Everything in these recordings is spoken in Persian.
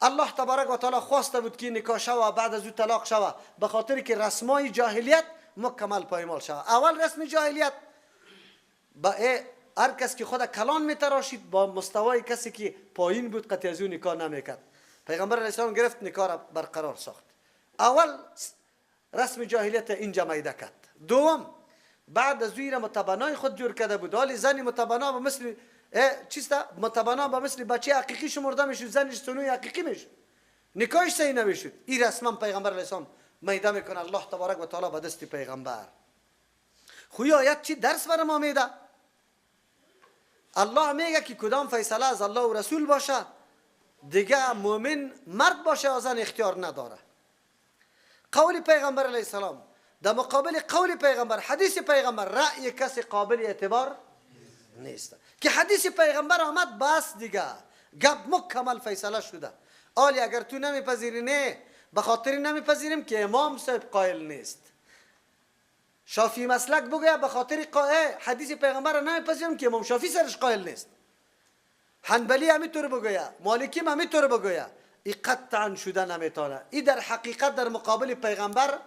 الله تبارک و تعالی خواسته بود که نکاح شوه، بعد از او طلاق شوه، به خاطر که رسمای جاهلیت مکمل پایمال شوه. اول رسم جاهلیت با هر کس که خود کلان میتراشید با مستوای کسی که پایین بود قطعی از او نکاح نمیکرد. پیغمبر علیه السلام گرفت نکاح را برقرار ساخت. اول رسم جاهلیت اینجا میده کرد. دوم بعد از او را متبنای خود جور کرده بود. حالی زن متبنا به مثل چیست؟ متبنا به مثل بچه حقیقی شمرده میشد، زنش سنوی حقیقی میشد، نکاحش صحیح نمیشد. این رسما پیغمبر علیه السلام میده میکنه الله تبارک و تعالی به دست پیغمبر. خوی آیت چی درس بر ما میده؟ الله میگه که کدام فیصله از الله و رسول باشه دیگه مؤمن مرد باشه یا زن اختیار نداره. قول پیغمبر علیه السلام در مقابل قول پیغمبر، حدیث پیغمبر، رأی کسی قابل اعتبار نیست. که حدیث پیغمبر آمد بس دیگه گپ مکمل فیصله شده. آلی اگر تو نمیپذیری، نه به خاطر نمیپذیریم که امام صاحب قائل نیست. شافعی مسلک بگه به خاطر حدیث پیغمبر را نمیپذیریم که امام شافعی سرش قائل نیست. حنبلی همینطور بگویه، مالکی همینطور بگویه، ای قطعا شده نمیتونه. ای در حقیقت در مقابل پیغمبر،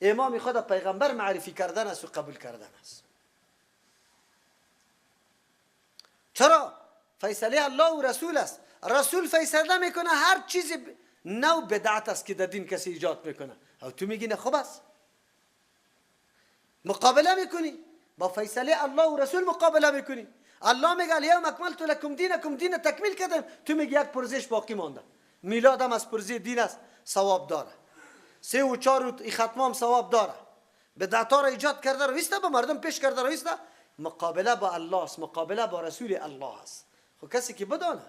امام خود پیغمبر معرفی کردن است و قبول کردن است. چرا؟ فیصله الله و رسول است. رسول فیصله میکنه، هر چیز نو بدعت است که در دین کسی ایجاد میکنه او تو میگی نه خوب است، مقابله میکنی با فیصله الله و رسول مقابله میکنی. الله میگه الیوم اکملت لکم دینکم، دین تکمیل کردم، تو میگی یک پرزش باقی مانده. میلاد هم از پرزه دین است، ثواب داره. 3 و 4 و ختمام ثواب داره. بدعت ها را ایجاد کرده رویسته، به مردم پیش کرده رویسته. مقابله با الله است، مقابله با رسول الله است. خب کسی که بدانه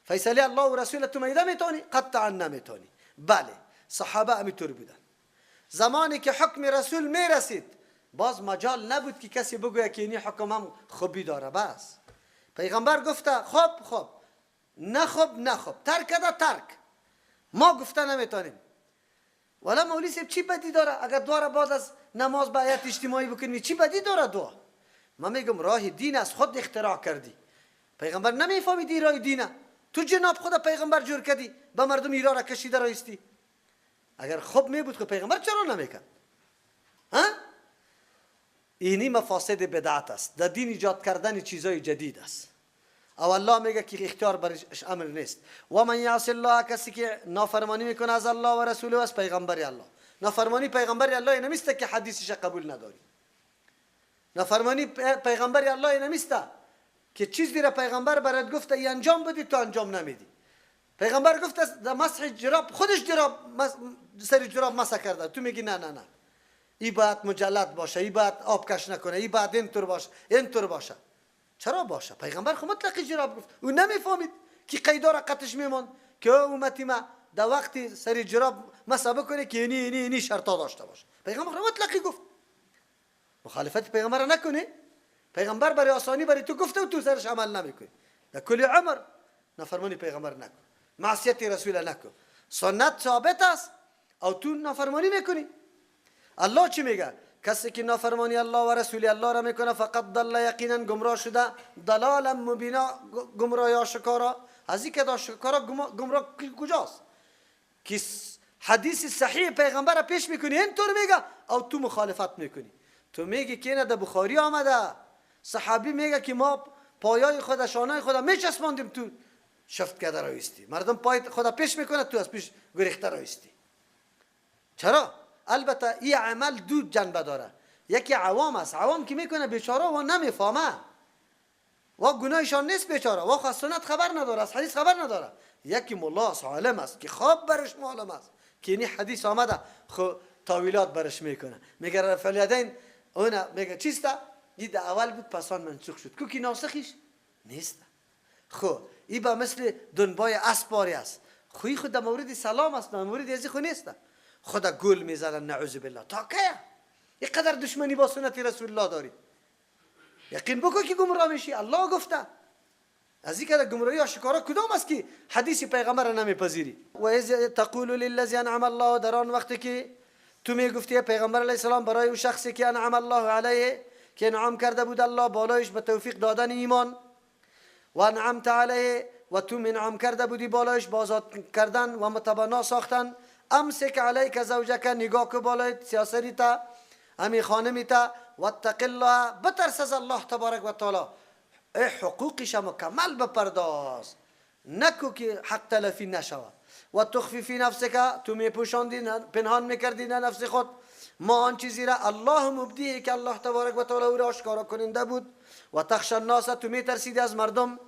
فیصله الله و رسول تو میده میتونی؟ قطعا نمیتونی. بله صحابه همینطور بودن. زمانی که حکم رسول میرسید باز مجال نبود که کسی بگوید که اینی حکم هم خوبی داره. بس پیغمبر گفته خب خب، نه خب نه خب، ترک ده ترک، ما گفته نمیتونیم. ولی مولوی صاحب چی بدی داره اگر دعا را بعد از نماز به هیئت اجتماعی بکنی؟ چی بدی داره دعا؟ من میگم راه دین از خود اختراع کردی. پیغمبر نمیفهمیدی راه دینه، تو جناب خود پیغمبر جور کردی به مردم ایرا را کشیده رایستی. اگر خوب می بود که پیغمبر چرا نمیکرد؟ ها؟ اینی مفاسد بدعت است، در دین ایجاد کردن چیزای جدید است. او الله میگه که اختیار برش امر نیست. و من یعص الله، کسی که نافرمانی میکنه از الله و رسوله و از پیغمبر الله. نافرمانی پیغمبر الله نمیسته که حدیثش قبول نداری. نافرمانی پیغمبر الله نمیسته که چیزی را پیغمبر برات گفته ای انجام بدی تو انجام نمیدی. پیغمبر گفت در مسح جراب، خودش جراب سر جراب مسح کرده، تو میگی نه نه نه، ای باید مجلد باشه، ای باید آب کش نکنه، ای باید اینطور باشه اینطور باشه. چرا باشه؟ پیغمبر خو مطلق جراب گفت. او نمیفهمید که قیدا را قطش میموند که امتی ما در وقتی سر جراب مسح بکنه که اینی اینی اینی شرطا داشته باشه. پیغمبر خو مطلقی گفت. مخالفت پیغمبر را نکنی. پیغمبر برای آسانی برای تو گفته و تو سرش عمل نمیکنی. در کل عمر نافرمانی پیغمبر نکن، معصیت رسول نکن. سنت ثابت است او تو نافرمانی میکنی. الله چی میگه؟ کسی که نافرمانی الله و رسول الله را میکنه فقط ضل، یقینا گمراه شده، ضلالا مبینا، گمراهی آشکارا. از این که آشکارا گمراه کجاست؟ که حدیث صحیح پیغمبر را پیش میکنی اینطور میگه او تو مخالفت میکنی. تو میگی که اینه در بخاری آمده، صحابی میگه که ما پایای خود شانای خود میچسباندیم، تو شفت کرده رایستی. مردم پای خود پیش میکنه، تو از پیش گریخته رایستی. چرا؟ البته این عمل دو جنبه داره. یکی عوام است، عوام که میکنه بیچاره و نمیفهمه و گناهشان نیست بیچاره و از سنت خبر نداره، از حدیث خبر نداره. یکی ملا است، عالم است که خواب برش معلوم است که اینی حدیث آمده، خو تاویلات برش میکنه، میگه رفع الیدین اون میگه چیسته؟ این در اول بود پسان منسوخ شد، کو که ناسخیش نیست. خو ای با مثل دنبای اسپاری است، خوی خود در مورد سلام است، در مورد ازی خو نیست. خدا گل میزنن نعوذ بالله. تا که اینقدر دشمنی با سنت رسول الله داری، یقین بکن که گمراه میشی. الله گفته از این که گمراهی آشکارا کدام است که حدیث پیغمبر را نمیپذیری. و اذ تقول للذی انعم الله، در آن وقتی که تو میگفتی پیغمبر علیه السلام برای او شخصی که انعم الله علیه، که انعام کرده بود الله بالایش به توفیق دادن ایمان، و انعمت علیه و تو منعم کرده بودی بالایش بازاد کردن و متبنا ساختن. امسک علیک زوجک، نگاه کو بالای سیاسری تا امی خانمی تا. واتق الله، بترس از الله تبارک و تعالی، ای حقوقش مکمل بپرداز، نکو که حق تلفی نشود. و تخفی فی نفسک، تو میپوشاندی پنهان میکردی نه نفس خود ما آن چیزی را الله مبدیه که الله تبارک و تعالی او را آشکارا کننده بود. و تخشى الناس، تو میترسیدی از مردم،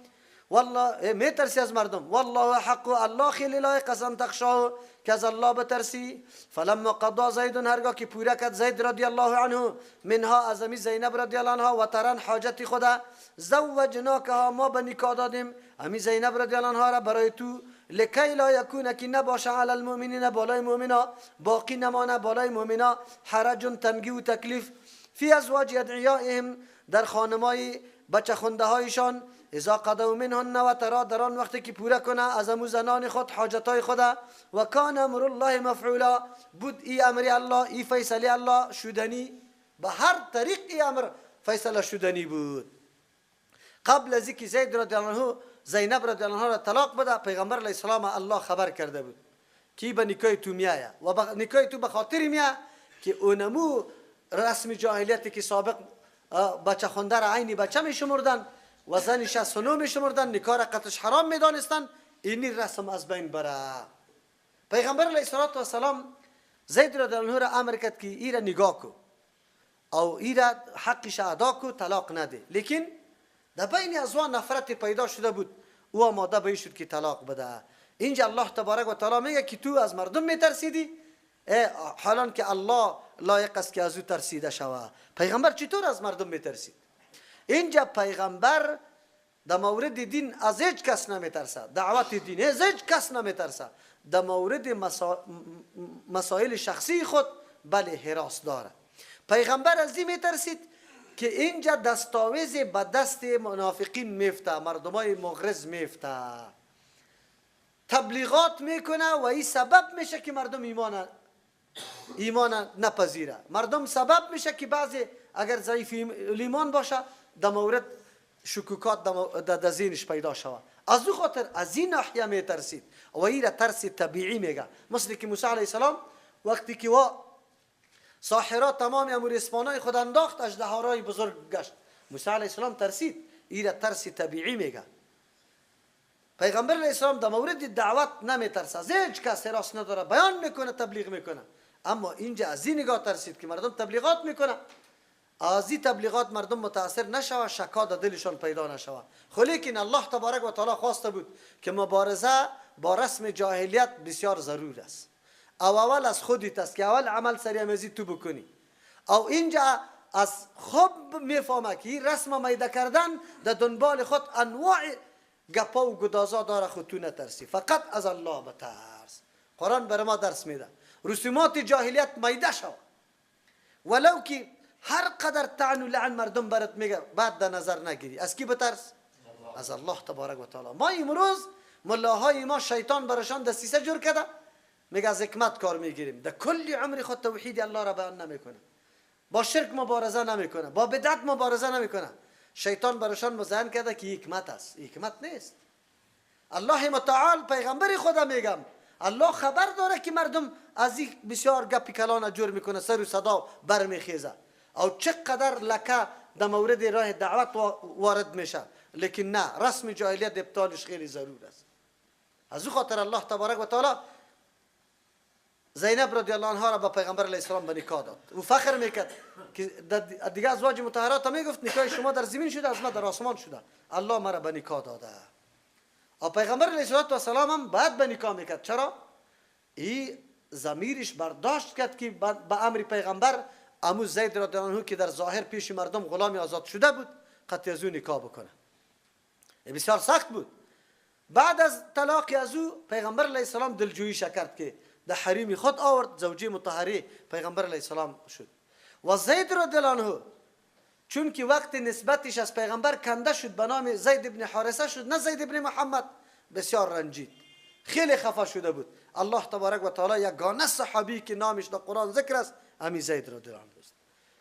والله میترسی از مردم. والله حق، الله خیلی لایق است ان تخشاه، که از الله بترسی. فلما قضا زید، هرگاه که پوره کرد زید رضی الله عنه منها از امی زینب رضی الله عنها و ترن حاجت خدا، زوجناکها، ما به نکاح دادیم امی زینب رضی الله عنها را برای تو، لکی لا یکون، که نباشه علی المؤمنین، بالای مؤمنا باقی نمانه بالای مؤمنا حرج، تنگی و تکلیف، فی ازواج ادعیائهم، در خانمای بچه خونده هایشان، اذا قضوا منهن و ترا، در آن وقتی که پوره کنه از امو زنان خود حاجتای خود. و کان امر الله مفعولا، بود ای امر الله، ای فیصله الله شدنی، به هر طریق ای امر فیصله شدنی بود. قبل از اینکه زید رضی الله عنه زینب رضی الله عنها را طلاق بده، پیغمبر علیه السلام الله خبر کرده بود که به نکاح تو میایه و به نکاح تو به خاطر میایه که اونمو رسم جاهلیتی که سابق بچه خونده را عینی بچه میشمردن و زنش از سنو میشمردن، نکاح را قتلش حرام میدانستن، اینی رسم از بین بره. پیغمبر علیه السلام زید رضی الله عنه را امر کرد که ای را نگاه کو او ای را حقش ادا کو، طلاق نده. لیکن در بین از وان نفرت پیدا شده بود، او آماده به شد که طلاق بده. اینجا الله تبارک و تعالی میگه که تو از مردم میترسیدی، حالان که الله لایق است که از او ترسیده شوه. پیغمبر چطور از مردم میترسید؟ اینجا پیغمبر در مورد دین از هیچ کس نمیترسه، دعوت دین از هیچ کس نمیترسه. در مورد مسائل شخصی خود بله حراس داره. پیغمبر از این میترسید که اینجا دستاویز به دست منافقین میفته، مردمای مغرض میفته، تبلیغات میکنه و این سبب میشه که مردم ایمان نپذیره. مردم سبب میشه که بعضی اگر ضعیف ایمان باشه در مورد شکوکات در ذهنش پیدا شود. از او خاطر از این ناحیه میترسید و این را ترس طبیعی میگه. مثل که موسی علیه السلام وقتی که وا ساحرا تمام امور اسپانای خود انداخت، اژدهارای بزرگ گشت، موسی علیه السلام ترسید. این را ترس طبیعی میگه. پیغمبر علیه السلام در مورد دعوت نمیترسه، از هیچ کس حراس نداره، بیان میکنه، تبلیغ میکنه. اما اینجا از این نگاه ترسید که مردم تبلیغات میکنه، از این تبلیغات مردم متاثر نشوه، شکا در دلشان پیدا نشوه. خو لیکن الله تبارک و تعالی خواسته بود که مبارزه با رسم جاهلیت بسیار ضرور است. او اول از خودت است که اول عمل سری امیزی تو بکنی. او اینجا از خوب میفهمه که این رسم میده کردن در دنبال خود انواع گپا و گدازا داره، خود تو نترسی، فقط از الله بترس. قرآن برای ما درس میده رسومات جاهلیت میده شو، ولو که هر قدر طعن و لعن مردم برات میگه بعد در نظر نگیری. از کی بترس؟ از الله تبارک و تعالی. ما امروز ملاهای ما شیطان برشان دسیسه جور کرده، میگه از حکمت کار میگیریم، در کل عمر خود توحید الله را بیان نمیکنه، با شرک مبارزه نمیکنه، با بدعت مبارزه نمیکنه. شیطان برشان مزین کرده که حکمت است. حکمت نیست. الله متعال پیغمبر خدا میگم الله خبر داره که مردم از این بسیار گپی کلان جور میکنه، سر و صدا برمیخیزه او چقدر لکه در مورد راه دعوت وارد میشه، لیکن نه، رسم جاهلیت ابطالش خیلی ضرور است. از او خاطر الله تبارک و تعالی زینب رضی الله عنها را به پیغمبر علیه السلام به نکاح داد. او فخر میکرد که دیگه ازواج مطهرات میگفت نکاح شما در زمین شده، از ما در آسمان شده، الله مرا به نکاح داده. او پیغمبر علیه السلام هم بعد به نکاح میکرد. چرا؟ ای ضمیرش برداشت کرد که به امر پیغمبر امو زید رضی الله عنه که در ظاهر پیش مردم غلام آزاد شده بود قطع از او نکاح بکنه. بسیار سخت بود. بعد از طلاق از او پیغمبر علیه السلام دلجویی کرد که در حریم خود آورد، زوجه مطهره پیغمبر علیه السلام شد. و زید رضی الله عنه چون که وقت نسبتش از پیغمبر کنده شد، به نام زید ابن حارثه شد نه زید ابن محمد، بسیار رنجید، خیلی خفه شده بود. الله تبارک و تعالی یگانه صحابی که نامش در قرآن ذکر است امی زید رضی الله عنه است.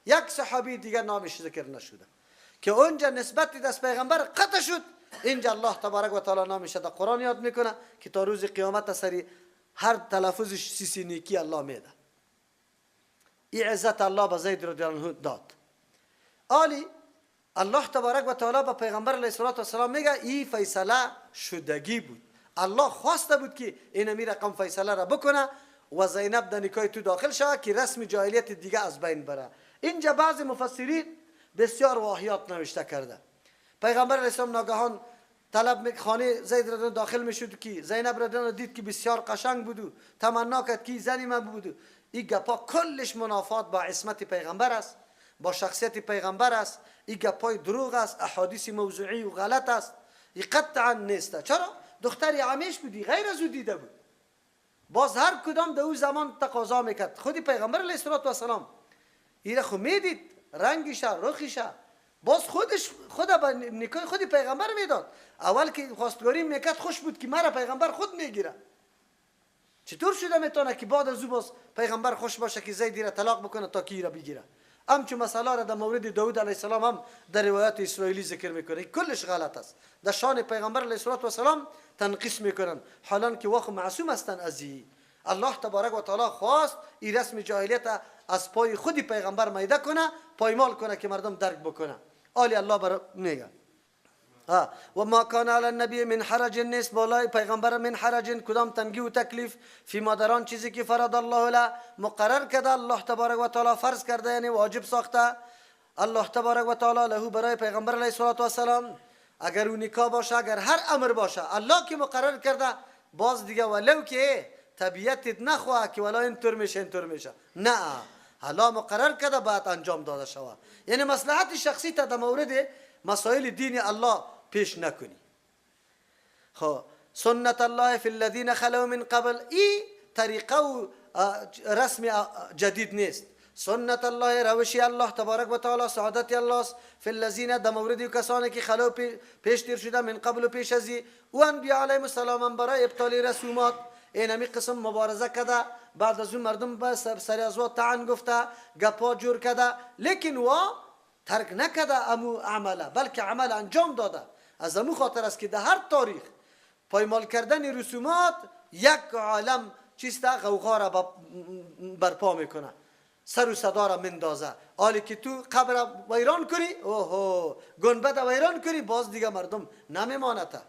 یک صحابی دیگر نامش ذکر نشده که اونجا نسبت دست پیغمبر قطع شد، اینجا الله تبارک و تعالی نامش در قرآن یاد میکنه که تا روز قیامت سری هر تلفظش سیسی نیکی الله میده. این عزت الله به زید رضی الله عنه داد. آلی الله تبارک و تعالی به پیغمبر علیه الصلاة والسلام میگه این فیصله شدگی بود، الله خواسته بود که این رقم فیصله را بکنه و زینب در نکاح تو داخل شود که رسم جاهلیت دیگه از بین بره. اینجا بعض مفسرین بسیار واهیات نوشته کرده. پیغمبر علیه السلام ناگهان طلب خانه زید رضی داخل میشد که زینب رضی دید که بسیار قشنگ بود و تمنا کرد که زنی من بود. این گپا کلش منافات با عصمت پیغمبر است، با شخصیت پیغمبر است. این گپای دروغ است، احادیث موضوعی و غلط است. این قطعا نیست. چرا؟ دختری عمیش بودی، غیر از او دیده بود. باز هر کدام در او زمان تقاضا میکرد. خودی پیغمبر علیه الصلاة والسلام ایره خو میدید، رنگش، رخش، باز خودش خود به نکاح خودی پیغمبر میداد. اول که خواستگاری میکرد خوش بود که مرا پیغمبر خود میگیره. چطور شده میتونه که بعد از او باز پیغمبر خوش باشه که زیدی را طلاق بکنه تا کی را بگیره؟ همچون مسئله را در مورد داود علیه السلام هم در روایات اسرائیلی ذکر میکنه. کلش غلط است. در شان پیغمبر علیه الصلاة والسلام تنقیص میکنن، حالان که واخ معصوم هستند از این. الله تبارک و تعالی خواست این رسم جاهلیت از پای خودی پیغمبر میده کنه، پایمال کنه که مردم درک بکنه. آلی الله بر میگه و ما کان علی النبی من حرج، نیست بالای پیغمبر من حرج کدام تنگی و تکلیف، فی ما در آن چیزی که فرض الله له مقرر کرده الله تبارک و تعالی فرض کرده، یعنی واجب ساخته الله تبارک و تعالی له برای پیغمبر علیه الصلاة والسلام. اگر او نکاح باشه، اگر هر امر باشه، الله که مقرر کرده، باز دیگه ولو که طبیعتت نخواه که ولا اینطور میشه اینطور میشه، نه، الله مقرر کرده باید انجام داده شود. یعنی مصلحت شخصی تا در مورد مسائل دین الله پیش نکنی. خب سنت الله فی الذین خلو من قبل، ای طریقه و رسم جدید نیست. سنت الله روشی الله تبارک و تعالی، سعادت الله است، فی الذین در مورد کسانی که خلو پیش تیر شده، من قبل و پیش از او انبیاء علیهم السلام برای ابطال رسومات این همی قسم مبارزه کرده. بعد از اون مردم به سر از وا طعن گفته، گپا جور کرده، لیکن وا ترک نکرده امو عمله، بلکه عمل انجام داده. از امو خاطر است که در هر تاریخ پایمال کردن رسومات یک عالم چیست غوغا را برپا میکنه، سر و صدا را مندازه. حالی که تو قبر ویران کنی، اوهو گنبد ویران کنی، باز دیگه مردم نمیمانده.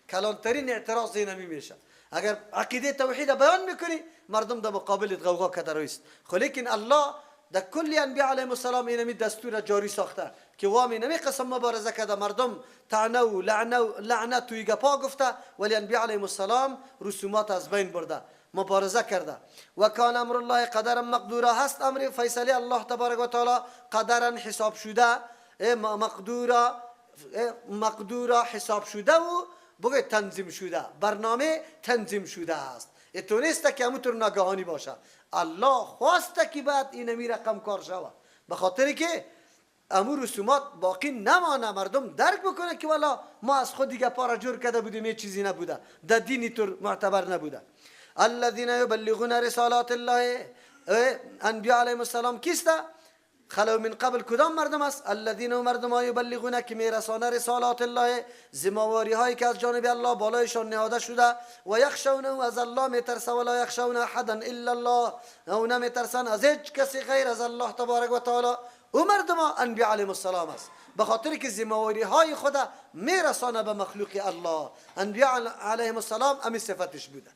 کلانترین اعتراض اینمی میشه. اگر عقیده توحید بیان میکنی، مردم در مقابل غوغا کرده رویست. خو لیکن الله در کل انبیاء علیهم السلام اینمی دستور جاری ساخته که وام اینمی قسم مبارزه کرده، مردم طعنه و لعنه و لعنت توی گپا گفته، ولی انبیاء علیهم السلام رسومات از بین برده، مبارزه کرده. و کان امر الله قدرا مقدورا، هست امر فیصله الله تبارک و تعالی قدرا حساب شده، مقدورا مقدورا حساب شده و بگه تنظیم شده، برنامه تنظیم شده است. اتو نیست که همونطور ناگهانی باشه. الله خواسته که بعد اینمی رقم کار شود، به خاطر که امو رسومات باقی نمانه، مردم درک بکنه که والا ما از خود دیگه پارا جور کرده بودیم، یه چیزی نبوده، در دینی طور معتبر نبوده. الذین یبلغون رسالات الله، انبیاء علیهم السلام کیسته؟ خلو من قبل کدام مردم است؟ الذین مردم های یبلغون که میرسانه رسالات الله، ذمهواری هایی که از جانب الله بالایشان نهاده شده، و یخشونه از الله میترسه، ولا یخشون احدا الا الله، او نمیترسن از هیچ کسی غیر از الله تبارک و تعالی. او مردم انبیاء علیهم السلام است، به خاطر که ذمهواری های خود میرسانه به مخلوق الله. انبیاء علیهم السلام امی صفتش بوده.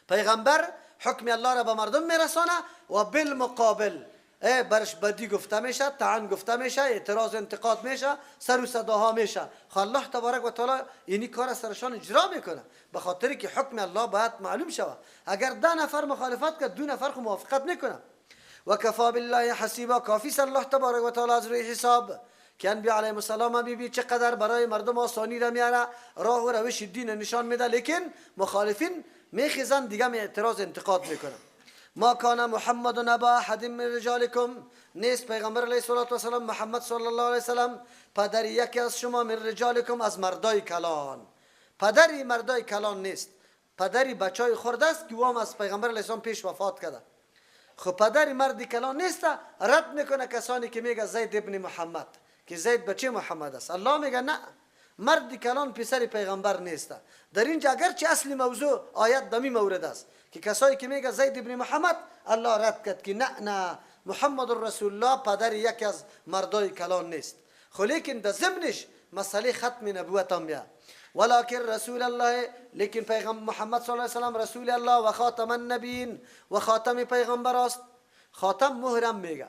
پیغمبر حکم الله را به مردم میرسانه و بالمقابل برش بدی گفته میشه، طعن گفته میشه، اعتراض انتقاد میشه، سر و صداها میشه. خب الله تبارک و تعالی اینی کار سرشان اجرا میکنه، به خاطر که حکم الله باید معلوم شود. اگر 10 نفر مخالفت کرد، 2 نفر خو موافقت میکنه. و کفا بالله حسیبا، کافی است الله تبارک و تعالی از روی حساب. که انبیاء علیهم السلام بی چقدر برای مردم آسانی را میاره، راه و روش دین نشان میده، لیکن مخالفین میخیزن دیگه اعتراض انتقاد میکنن. ما کان محمد ابا احد من رجالکم، نیست پیغمبر علیه الصلاة والسلام محمد صلی الله علیه وسلم پدر یکی از شما، من رجالکم از مردای کلان، پدری مردای کلان نیست، پدری بچای خورده است که او هم از پیغمبر علیه السلام پیش وفات کرده. خب پدری مرد کلان نیست، رد میکنه کسانی که میگه زید ابن محمد، که زید بچه محمد است. الله میگه نه، مرد کلان پسر پیغمبر نیست. در اینجا اگرچه اصل موضوع آیت دمی مورد است که کسایی که میگه زید ابن محمد، الله رد کرد که نه نه، محمد رسول الله پدر یکی از مردای کلان نیست. خو لیکن در ضمنش مسئله ختم نبوت هم میاد. ولكن رسول الله، لیکن پیغمبر محمد صلی الله علیه وسلم رسول الله و خاتم النبیین و خاتم پیغمبر است. خاتم مهرم میگه.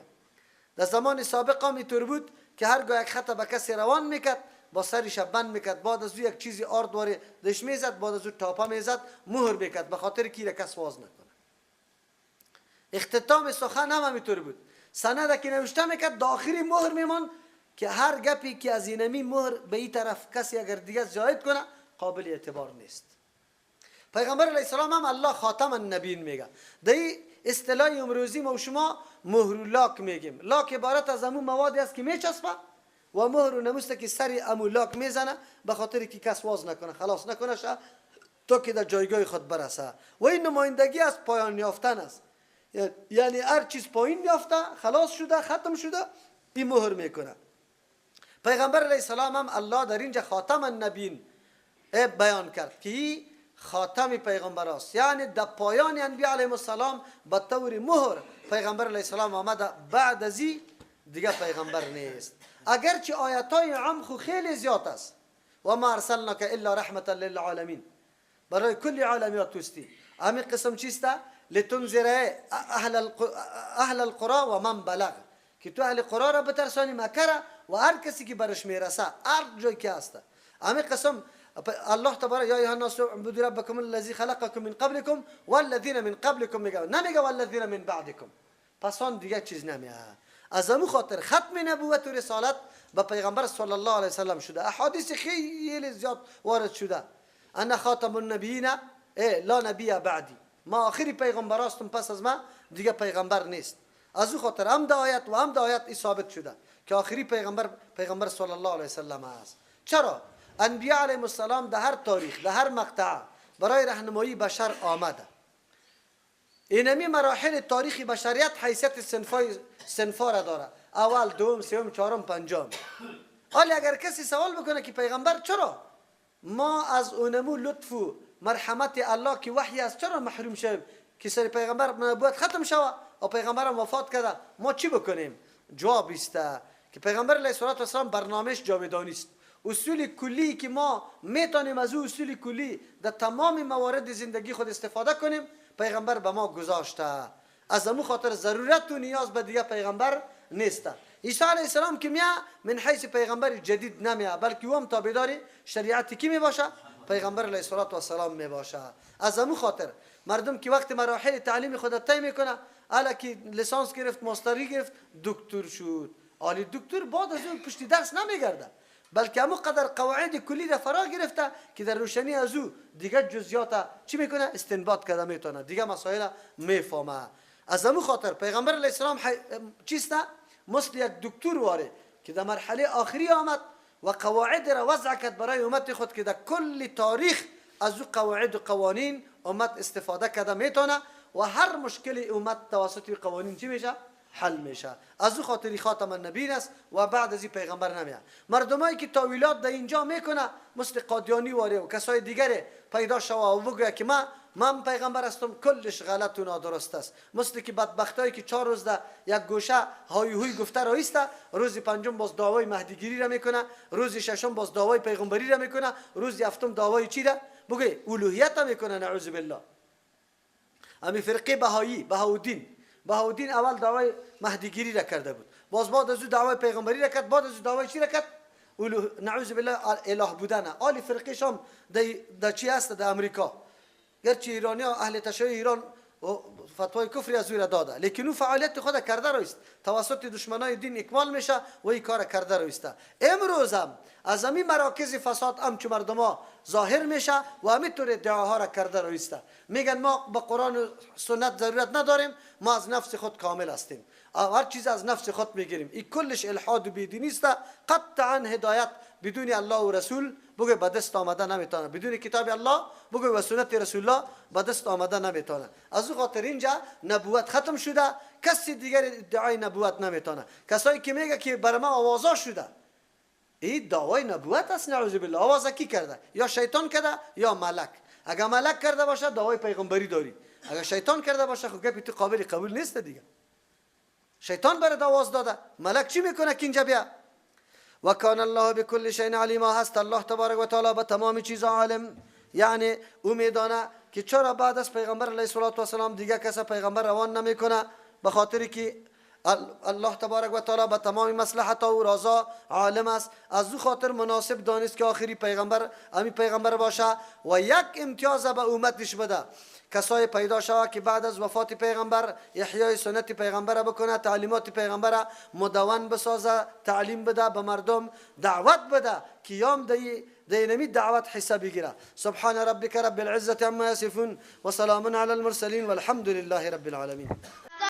در زمان سابق هم اینطور بود که هرگاه یک خط به کسی روان میکرد با سرش بند میکرد، بعد از او یک چیزی آرد واره دش میزد، بعد از او تاپه میزد، مهر میکرد به خاطر که کس واز نکنه. اختتام سخن هم همینطور بود. سند که نوشته میکرد داخلی مهر میمان که هر گپی که از اینمی مهر به این طرف کسی اگر دیگه زاید کنه قابل اعتبار نیست. پیغمبر علیه السلام هم الله خاتم النبیین میگه. در این اصطلاح امروزی ما و شما مهر و لاک میگیم. لاک عبارت از امو موادی است که میچسبه و مهر و نموسته که سر امو لاک میزنه به خاطر که کس واز نکنه، خلاص نکنه تا که در جایگاه خود برسه. و این نمایندگی از پایان یافتن است، یعنی هر چیز پایین یافته، خلاص شده، ختم شده، این مهر میکنه. پیغمبر علیه السلام هم الله در اینجا خاتم النبیین بیان کرد که خاتم پیغمبر است، یعنی در پایان انبیاء علیهم السلام به طور مهر پیغمبر علیه السلام آمده، بعد از این دیگه پیغمبر نیست. اگرچه آیتای عام خو خیلی زیاد است، و ما ارسلناک الا رحمتا للعالمین، برای کل عالمیات توستی. همین قسم چیست؟ لتنذر اهل القرى و من بلغ، که تو اهل قرى را بترسانی مکه را و هر کسی که برش میرسه، هر جای که هست. همین قسم الله تبارک یا ایها الناس اعبدوا ربکم الذی خلقکم من قبلکم والذین من قبلکم میگه، نمیگه والذین من بعدکم. پس آن دیگه چیز نمیه. از امو خاطر ختم نبوت و رسالت به پیغمبر صلی الله علیه وسلم شده. احادیث خیلی زیاد وارد شده. انا خاتم النبیین لا نبی بعدی، ما آخری پیغمبر هستم، پس از ما دیگه پیغمبر نیست. از او خاطر هم آیت و هم آیت ثابت شده که آخری پیغمبر پیغمبر صلی الله علیه وسلم است. چرا؟ انبیاء علیهم السلام در هر تاریخ، در هر مقطع برای راهنمایی بشر آمده. اینمی مراحل تاریخ بشریت حیثیت صنفا را داره، اول، دوم، سوم، چهارم، پنجم. حالا اگر کسی سوال بکنه که پیغمبر چرا ما از اونمو لطف و مرحمت الله که وحی است چرا محروم شویم که سر پیغمبر نبوت ختم شوه و پیغمبرم وفات کرده، ما چی بکنیم؟ جواب است که پیغمبر علیه السلام برنامهش جاودانی است. اصول کلی که ما میتونیم از او اصول کلی در تمام موارد زندگی خود استفاده کنیم پیغمبر به ما گذاشته. از امو خاطر ضرورت و نیاز به دیگه پیغمبر نیست. عیسی علیه السلام که میاد من حیث پیغمبر جدید نمیاد، بلکه او هم تابعدار شریعت کی میباشه؟ پیغمبر علیه السلام میباشه. از امو خاطر مردم که وقت مراحل تعلیم خود طی میکنه، الا که لیسانس گرفت، ماستری گرفت، دکتر شد. آلی دکتر بعد از اون پشت درس نمیگرده، بلکه همون قدر قواعد کلی را فرا گرفته که در روشنی از او دیگه جزئیات چی میکنه؟ استنباط کرده میتونه، دیگه مسائل میفهمه. از همون خاطر پیغمبر علیه السلام چیست؟ مثل یک دکتر واره که در مرحله آخری آمد و قواعد را وضع کرد برای امت خود که در کل تاریخ از او قواعد و قوانین امت استفاده کرده میتونه و هر مشکل امت توسط قوانین چی میشه؟ حل میشه. از او خاطری خاتم النبیین است و بعد از این پیغمبر نمیاد. مردمایی که تاویلات در اینجا میکنه مثل قادیانی واره و کسای دیگره پیدا شوه و بگویه که من پیغمبر هستم، کلش غلط و نادرست است. مثل که بدبختایی که 4 روز در یک گوشه های هوی گفته رایسته، روز پنجم باز دعوای مهدیگیری را میکنه، روز ششم باز دعوای پیغمبری را میکنه، روز هفتم دعوای چی را بگوی الوهیت میکنه، نعوذ بالله. امی فرقه بهایی، بهاءالدین اول دعوای مهدیگیری را کرده بود، باز بعد از او دعوای پیغمبری را کرد، بعد از او دعوای چی را کرد؟ نعوذ بالله اله بودن. آلی فرقه شام در چی هست؟ در امریکا. گرچه ایرانی ها اهل تشیع ایران فتوای کفری از او را داده، لیکن او فعالیت خود کرده رویست، توسط دشمنای دین اکمال میشه و این کار کرده رویسته. امروز هم از همین مراکز فساد هم چه مردما ظاهر میشه و همینطور ادعاها را کرده رویسته. میگن ما با قرآن و سنت ضرورت نداریم، ما از نفس خود کامل هستیم، هر چیز از نفس خود میگیریم. این کلش الحاد و بیدینی است. قطعا هدایت بدون الله و رسول بگه به دست آمده نمیتونه، بدون کتاب الله بگه و سنت رسول الله به دست آمده نمیتونه. از او خاطر اینجا نبوت ختم شده، کسی دیگر ادعای نبوت نمیتونه. کسایی که میگه که بر ما آوازا شده، این دعوای نبوت است، نعوذ بالله. آواز کی کرده؟ یا شیطان کرده یا ملک. اگر ملک کرده باشه دعوای پیغمبری داری، اگر شیطان کرده باشه خب گپی تو قابل قبول نیست دیگه. شیطان برات آواز داده، ملک چی میکنه که اینجا بیا؟ و کان الله بكل شیء علیما، هست الله تبارک و تعالی به تمام چیزا عالم. یعنی او میدانه که چرا بعد از پیغمبر علیه الصلاة والسلام دیگه کس پیغمبر روان نمیکنه، به خاطر که الله تبارک و تعالی به تمام مصلحت و رازا عالم است. از او خاطر مناسب دانست که آخری پیغمبر امی پیغمبر باشه و یک امتیاز به امتش بده، کسای پیدا شوه که بعد از وفات پیغمبر احیای سنت پیغمبر بکنه، تعلیمات پیغمبر مدون بسازه، تعلیم بده به مردم، دعوت بده که یام دینمی دعوت حساب بگیره. سبحان ربک رب العزة عما یصفون و سلام علی المرسلین والحمد لله رب العالمین.